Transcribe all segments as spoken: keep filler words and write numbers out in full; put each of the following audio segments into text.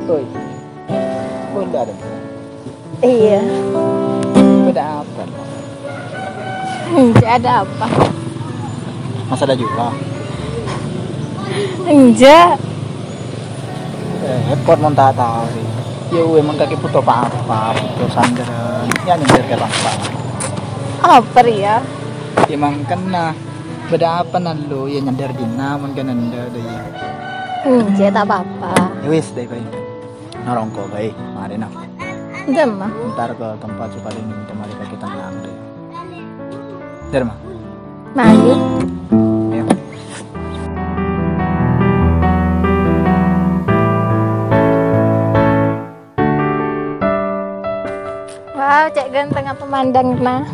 Oi. Bunda ada. Iya. Ada apa? Enggak ada apa. Masalah juga. Enggak. Eh, repot mon ta' tao, sih. Ya, emang kakè butuh apa-apa, butuh sandaran. Ya, nyender ka bangsa. Apa, ya? Emang kena. Bâdâ apa, Nallo? Ya, nyender dinna', mon kena nenda, dâ, ya. Enjâ', ta' apa-apa. Ya wis, dâ, bhâi. Narongko, bhâi. Marè, nah. Dâ, Ma. Entar ka tempat sè palèng tempat kakè tenang, dâ. Dâ, Ma. Nah, ayo. Ayo. Wow, cè' ganteng apa mandang, nah.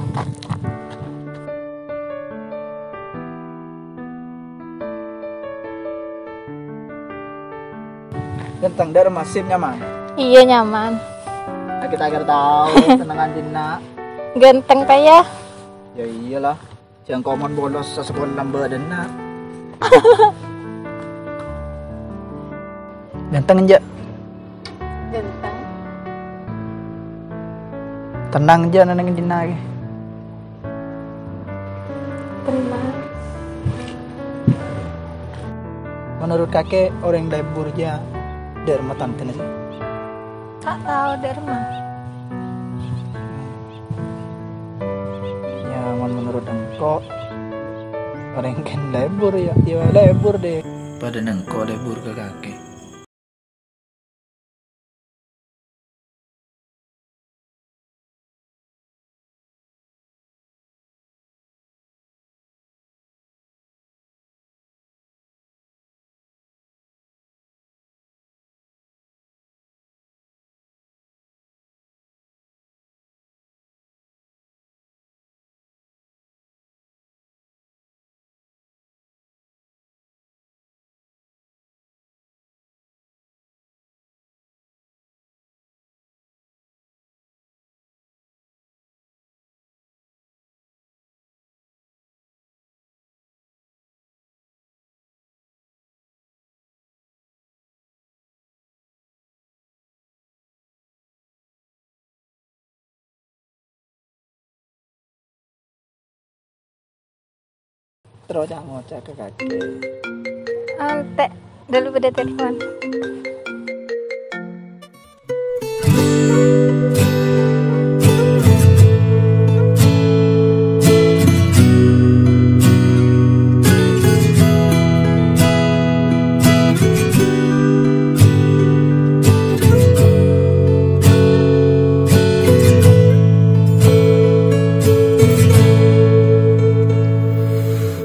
Ganteng, dâ' masih nyaman? Iya, nyaman. Nah, kita agar tahu, senengan dinna'. Ganteng, ta' ya? Ya iyalah. Jhâ' engko' mon bolos sasekolah lambâ' dinna'. Ganteng, enjâ'? Ganteng. Tenang, enjâ', neng dinna' ghi. Tenang. Menurut kakè, orèng lebur jâ' dâ' remma tantena sih? Ta' tao dâ' remma. Ya, mon menurut engko', orèng kèng lebur, ya, ya lebur dâ. Padâ engko' lebur ka kakè. Terro ca'-ngoca' ka kakè. Ante', dulu bâdâ telepon.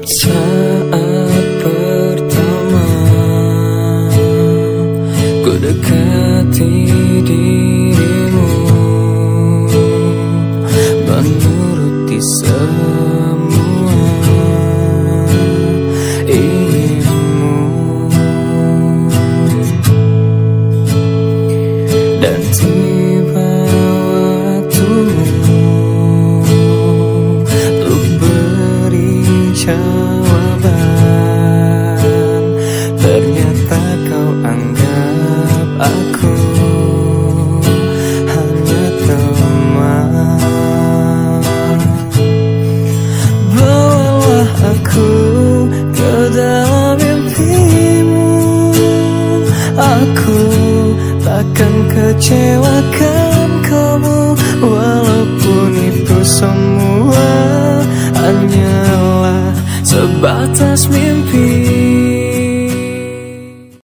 Saat pertama ku dekati dirimu, menuruti semua inginmu. Dan tiba waktumu untuk beri jawaban. Ternyata kau anggap aku hanya teman. Bawalah aku ke dalam mimpimu. Aku takkan kecewakan kamu, walaupun itu semua hanyalah sebatas mimpi.